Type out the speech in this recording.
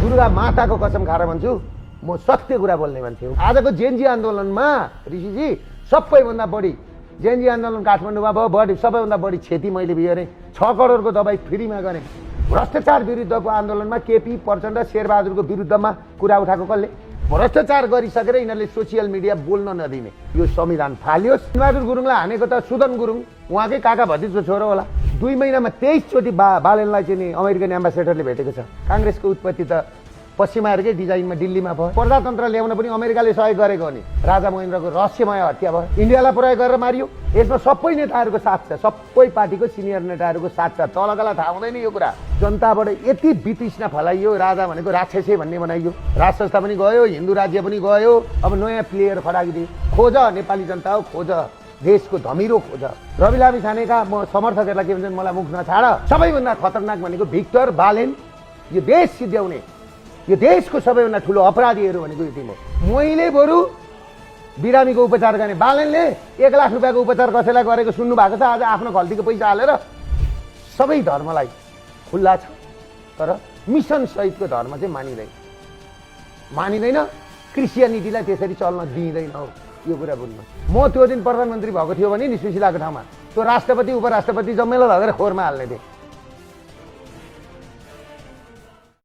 दुर्गा माताको कसम खाएर भन्छु म सत्य कुरा बोल्ने मान्छे हो। आजको जेनजी आन्दोलनमा ऋषिजी सबैभन्दा बढी जेनजी आन्दोलन काठमाडौँमा भयो, बढी सबैभन्दा बढी क्षति मैले बिहोरेँ। 6 करोडको दबाई फ्रीमा गरेँ। भ्रष्टाचार विरुद्धको आन्दोलनमा केपी प्रचण्ड शेरबहादुरको विरुद्धमा कुरा उठाएको कसले? भ्रष्टाचार गरिसकेर यिनीहरूले सोसियल मिडिया बोल्न नदिने यो संविधान फाल्योस्। बहादुर गुरुङलाई हानेको त सुदन गुरुङ उहाँकै काका भतिजको छोरो होला। 2 महिनामा 23 चोटि बालेनलाई चाहिँ नि अमेरिकन एम्बासेडरले भेटेको छ। काङ्ग्रेसको उत्पत्ति त पश्चिमाहरूकै डिजाइनमा दिल्लीमा भयो। प्रजातन्त्र ल्याउन पनि अमेरिकाले सहयोग गरेको हो नि। राजा महेन्द्रको रहस्यमय हत्या भयो, इन्डियालाई प्रयोग गरेर मारियो। यसमा सबै नेताहरूको साथ छ, सबै पार्टीको सिनियर नेताहरूको साथ छ। तलकालाई थाहा हुँदैन यो कुरा। जनताबाट यति वितृष्णा फैलाइयो, राजा भनेको राक्षसै भन्ने बनाइयो। राज संस्था पनि गयो, हिन्दू राज्य पनि गयो। अब नयाँ प्लेयर खडाइदिए। खोज नेपाली जनता हो, खोज देशको धमिरो खोज। रवि लामी छानेका म समर्थकहरूलाई के भन्छन्, मलाई मुख नछाड। सबैभन्दा खतरनाक भनेको भिक्टर बालेन। यो देश सिद्ध्याउने, यो देशको सबैभन्दा ठुलो अपराधीहरू भनेको यो टिम हो। मैले बरु बिरामीको उपचार गर्ने, बालेनले 1 लाख रुपियाँको उपचार कसैलाई गरेको सुन्नु भएको छ? आज आफ्नो गल्तीको पैसा हालेर सबै धर्मलाई खुल्ला छ, तर मिसन सहितको धर्म चाहिँ मानिँदैन। क्रिस्चियनिटीलाई त्यसरी चल्न दिइँदैन हो, यो कुरा बुझ्नु। म त्यो दिन प्रधानमन्त्री भएको थियो भने नि सुशीलाको ठाउँमा त्यो राष्ट्रपति उपराष्ट्रपति जम्मैलाई लगेर खोरमा हाल्ने थिएँ।